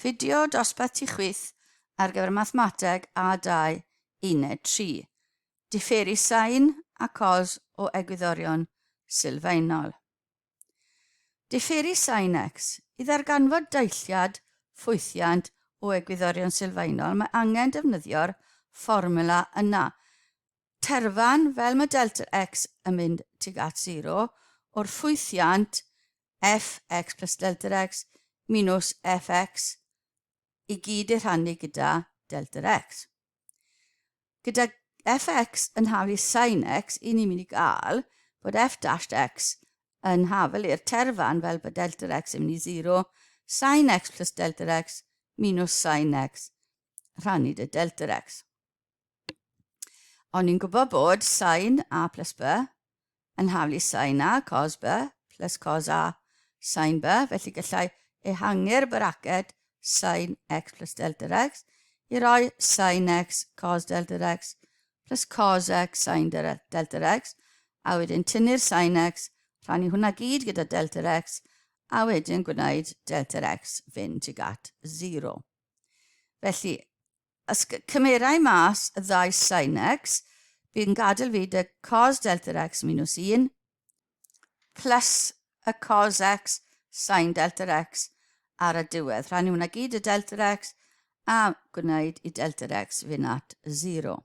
Fideo dosbarth tu chwith ar gyfer Mathemateg A2 Uned 3. Diferu sain a cos o egwyddorion sylfaenol. Diferu sain X. I ddarganfod deilliad ffwythiant o egwyddorion sylfaenol mae angen defnyddio'r fformwla yna. Terfan, fel mae delta x yn mynd tuag at 0, o'r ffwythiant fx plus delta x minus fx i gyd ei rhannu gyda delta x. Gyda fx yn haflu sin x, i ni'n mynd i gael bod f dashed x yn hafel i'r terfan fel bod delta x yn mynd i 0, sin x plus delta x minus sin x rhannu dy delta x. O'n i'n gwybod bod sin A plus B yn haflu sin A cos B plus cos A sin B, felly gallai ehangu'r braced sin x plus delta x i roi sin x cos delta x plus cos x sin delta x, a wedyn tynnu'r sin x, rhannu hwnna gyd gyda delta x, a wedyn gwneud delta x fynd tuag at 0. Felly, Os cymerai mas y ddau sin x, bydd yn gadael fi dy cos delta x minus 1 plus y cos x sin delta x ar y diwedd. Rhannu hwnna gyd y delta x a gwneud i delta x fynd at 0.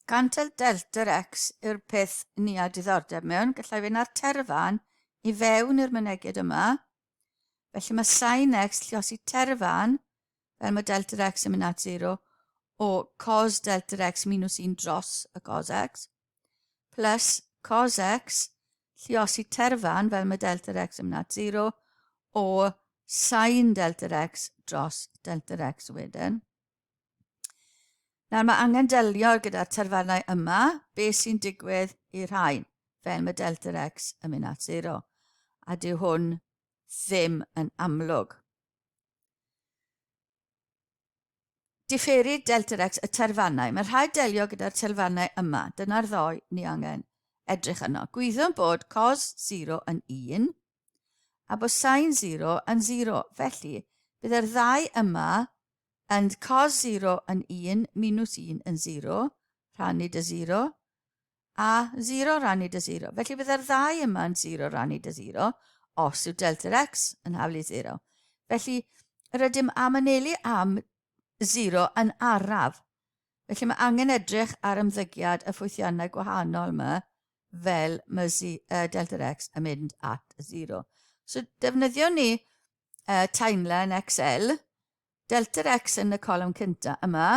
Gan taw delta x yw'r peth ni â diddordeb mewn, gallai fynd â'r terfan i fewn i'r mynegiad yma. Felly mae sin x lliosi terfan fel mae delta x yn mynd at 0, o cos delta x minus 1 dros y cos x, plus cos x lliosi terfan fel mae delta x yn mynd at 0, o sin delta x dros delta x wedyn. Nawr mae angen delio gyda'r terfannau yma, beth sy'n digwydd i'r rhain, fel mae delta x yn mynd at 0. A dyw hwn ddim yn amlwg. Diferu delta x y terfannau. Mae rhaid delio gyda'r terfannau yma. Dyna'r ddoi ni angen edrych yno. Gwyddwn bod cos 0 yn 1 a bod sin 0 yn 0. Felly, bydd yr ddau yma yn cos 0 yn 1 minus 1 yn 0, rhannu dy 0, a 0 rannu dy 0. Felly bydde'r ddau yma yn 0 rannu dy 0 os yw delta x yn haflu 0. Felly rydym am anelu am 0 yn araf. Felly mae angen edrych ar ymddygiad y ffwythiannau gwahanol yma fel mae Z, delta x yn mynd at 0. So defnyddio ni timeline Excel, delta x yn y column cynta yma,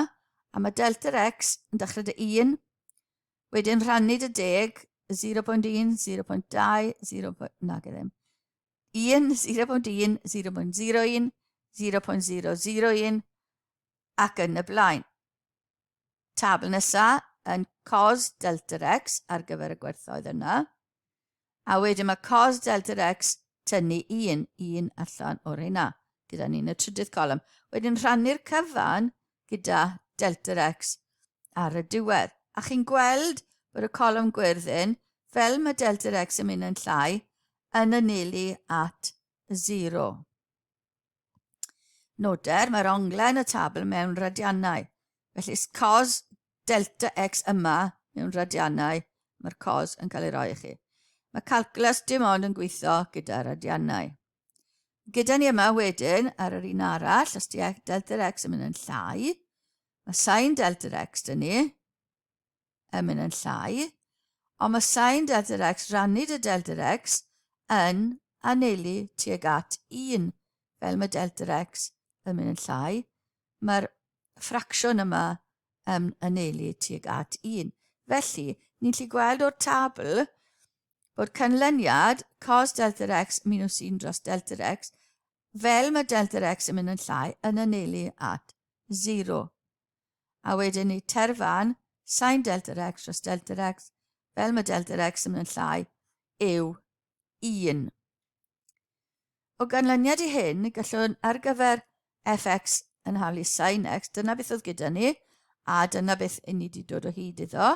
a mae delta x yn dechrau dy 1, wedyn rhannu dy deg, 0.1, 0.2, 0. Na, ddim. 1, 0.1, 0.01, 0.001, ac yn y blaen. Tabl nesa yn cos delta x ar gyfer y gwerthoedd yna. A wedyn mae cos delta x tynnu 1, 1 allan o'r hynna, gyda ni'n y trydydd column. Wedyn rhannu'r cyfan gyda delta x ar y diwedd. A chi'n gweld bod y column gwyrdd hyn, fel mae delta x yn mynd yn llai, yn anelu at 0. Noder, mae'r onglau yn y tabl mewn radiannau. Felly, cos delta x yma mewn radiannau, mae'r cos yn cael ei roi i chi. Mae calculus dim ond yn gweithio gyda radiannau. Gyda ni yma wedyn, ar yr un arall, os di delta x yn mynd yn llai, mae sin delta x dyn ni yn mynd yn llai, ond mae sin delta x rannu dy delta x yn anelu tuag at 1, fel mae delta x yn mynd yn llai, mae'r ffracsiwn yma yn anelu tuag at 1. Felly, ni'n gallu gweld o'r tabl bod canlyniad cos delta x minus 1 dros delta x, fel mae delta x yn mynd yn llai, yn anelu at 0. A wedyn ni terfan sin delta x dros delta x, fel mae delta x yn mynd yn llai, yw 1. O ganlyniad i hyn, gallwn ar gyfer fx yn haflu sin x, dyna beth oedd gyda ni, a dyna beth i ni wedi dod o hyd iddo.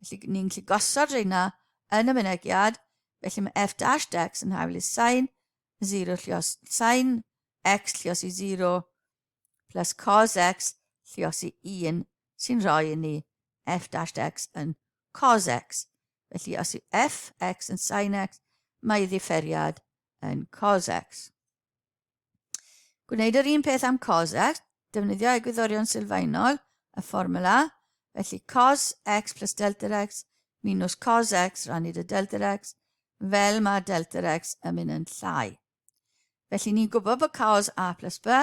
Felly ni'n gallu gosod rheina yn y mynegiad, felly mae f dash x yn haflu sin 0 llios sin x lliosi 0 plus cos x lliosi 1 sy'n rhoi i ni f dash x yn cos x. Felly os yw f x yn sin x, mae ei ddifferiad yn cos x. Gwneud yr un peth am cos x, defnyddio egwyddorion sylfaenol, y fformula, felly cos x plus delta x minus cos x rannu dy delta x, fel mae delta x yn mynd yn llai. Felly ni'n gwybod bod cos a plus b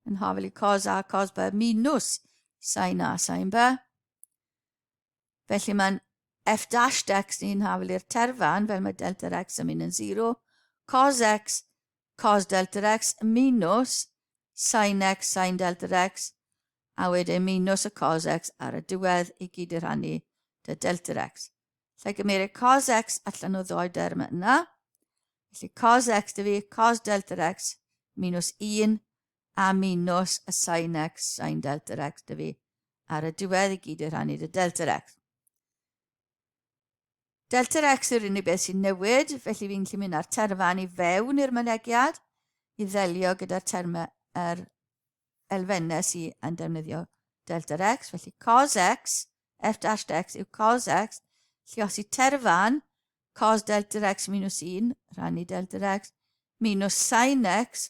yn hafal i cos a cos b minus sin a sin b. Felly mae'n f dash x ni'n hafal i'r terfan fel mae delta x yn mynd yn 0, cos x cos delta x minus sin x sin delta x a wedyn minus y cos x ar y diwedd i gyd i rhannu dy delta x. Lle gymeru cos x allan o ddoi derm yna. Felly cos x dy fi, cos delta x minus 1 a minus y sin x sin delta x dy fi ar y diwedd i gyd i rhannu dy delta x. Delta x yw'r unig beth sy'n newid, felly fi'n gallu mynd â'r terfan i fewn i'r mynegiad i ddelio gyda'r termau yr elfennau sy'n yn defnyddio delta x. Felly cos x, f dash x yw cos x, lluosi terfan cos delta x minus 1, rhannu delta x, minus sin x,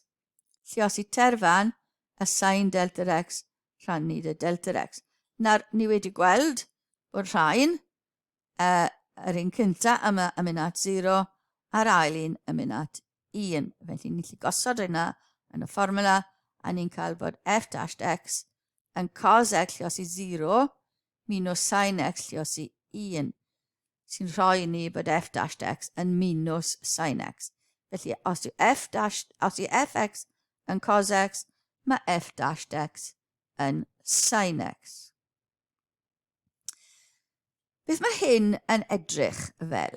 lluosi terfan a sin delta x rhannu dy delta x. Nawr, ni wedi gweld bod rhain, uh, yr un cynta yma yn mynd at 0 a'r ail un yn mynd at 1. Felly ni'n gallu gosod rheina yn y fformula a ni'n cael bod f dash x yn cos x lliosi 0 minus sin x lliosi 1 sy'n rhoi ni bod f dash x yn minus sin x. Felly os yw f dash, os yw fx yn cos x, mae f dash x yn sin x. Beth mae hyn yn edrych fel?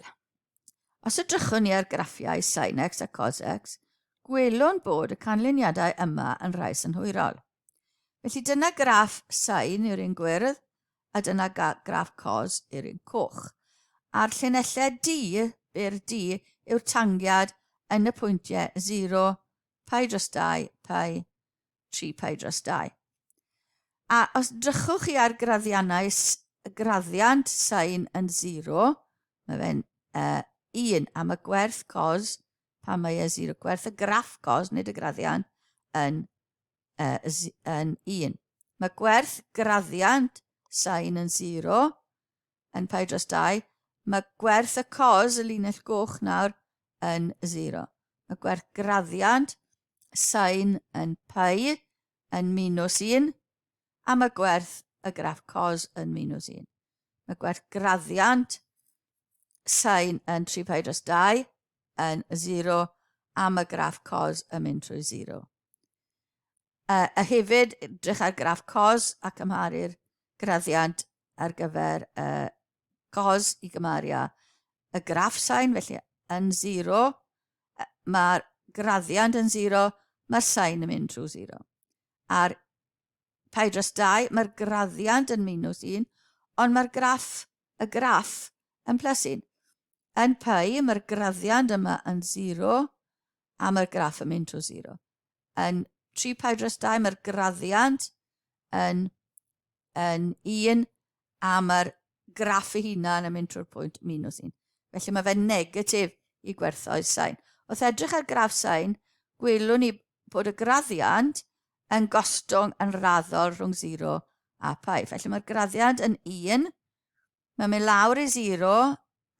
Os edrychwn ni ar graffiau sin x a cos x, gwelwn bod y canlyniadau yma yn rhai synhwyrol. Felly dyna graff sin yw'r un gwyrdd a dyna graff cos yw'r un coch. A'r llinellau D, byr D, yw'r tangiad yn y pwyntiau 0, pi dros 2, pi, 3 pi dros 2. A os drychwch chi ar graddiannau, graddiant sain yn 0, mae fe'n uh, 1, a mae gwerth cos, pan mae e 0, gwerth y graff cos, nid y graddiant, yn, uh, yn 1. Mae gwerth graddiant sain yn 0, yn pi dros 2, mae gwerth y cos, y linell goch nawr, yn 0. Mae gwerth graddiant sain yn pi yn minus 1, a mae gwerth y graff cos yn minus 1. Mae gwerth graddiant sain yn 3 pi dros 2 yn 0, a mae graff cos yn mynd trwy 0. A hefyd, drych ar graff cos a cymharu'r graddiant ar gyfer uh, cos i gymharu â y graff sain, felly yn 0, mae'r graddiant yn 0, mae'r sain yn mynd trwy 0. Ar pi dros 2, mae'r graddiant yn minus 1, ond mae'r graff, y graff yn plus 1. Yn pi, mae'r graddiant yma yn 0, a mae'r graff yn mynd trwy 0. Yn 3 pi dros 2, mae'r graddiant yn, yn 1, a mae'r graff ei hunan yn mynd trwy'r pwynt minus 1. Felly mae fe'n negatif i gwerthoedd sain. Wrth edrych ar graff sain, gwelwn ni bod y graddiant yn gostwng yn raddol rhwng 0 a pi. Felly mae'r graddiant yn 1, mae'n mynd lawr i 0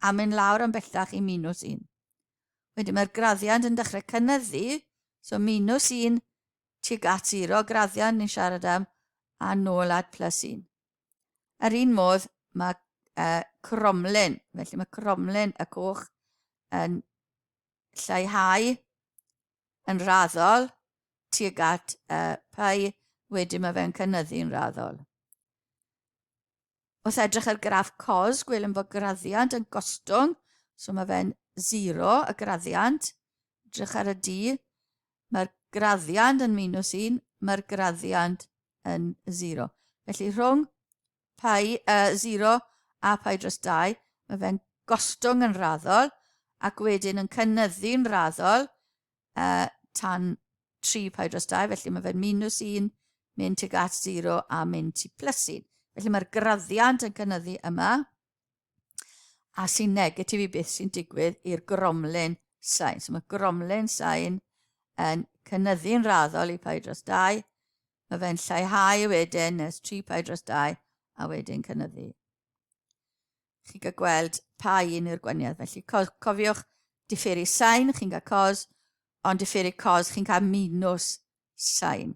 a mynd lawr yn bellach i minus 1. Wedyn mae'r graddiant yn dechrau cynyddu, so minus 1 tuag at 0, graddiant ni'n siarad am, a nôl at plus 1. Yr un modd, mae uh, cromlin, felly mae cromlin y coch yn lleihau yn raddol tuag at uh, pi, wedyn mae fe'n cynyddu'n raddol. Wrth edrych ar graff cos, gwelwn fod graddiant yn gostwng, so mae fe'n 0 y graddiant. Edrych ar y D, mae'r graddiant yn minus 1, mae'r graddiant yn 0. Felly rhwng pi, uh, 0 a pi dros 2, mae fe'n gostwng yn raddol ac wedyn yn cynyddu'n raddol uh, tan 3 pi dros 2, felly mae fe'n minus 1, mynd tuag at 0 a mynd tu plus 1. Felly mae'r graddiant yn cynyddu yma, a sy'n negatif i beth sy'n digwydd i'r gromlin sain. So mae gromlin sain yn cynyddu'n raddol i pi dros 2, mae fe'n lleihau wedyn nes 3 pi dros 2 a wedyn cynyddu. Chi'n cael gweld pa un yw'r gwaniaeth. Felly cofiwch diferu sain, chi'n cael cos, ond diferu cos, chi'n cael minus sain.